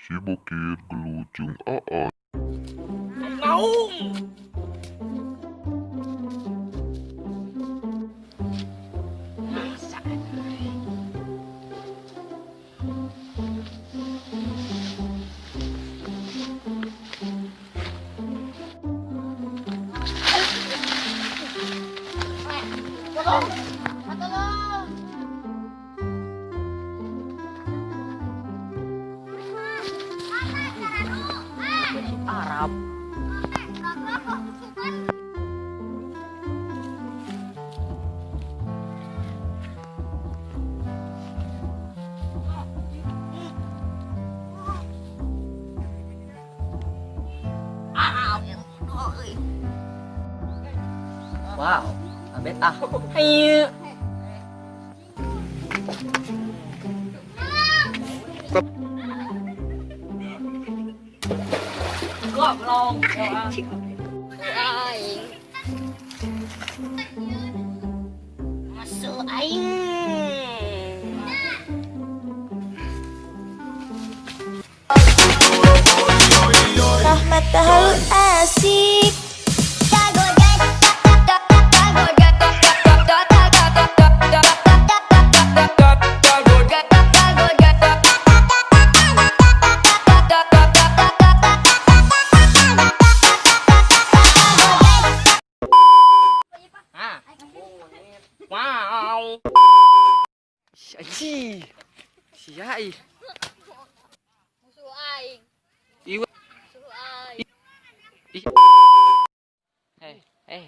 Si Bokir gelut jeung Aan. Naung. Tolong. Tolong. Arab. Wow, abet ah. Hayu. Goblok. Aing. Masuk aing. Rahmat halu asik. Ah. Wow. Anjing. Sia ih. Musuh aing. Ieu. Musuh aing. Ih. Eh, eh.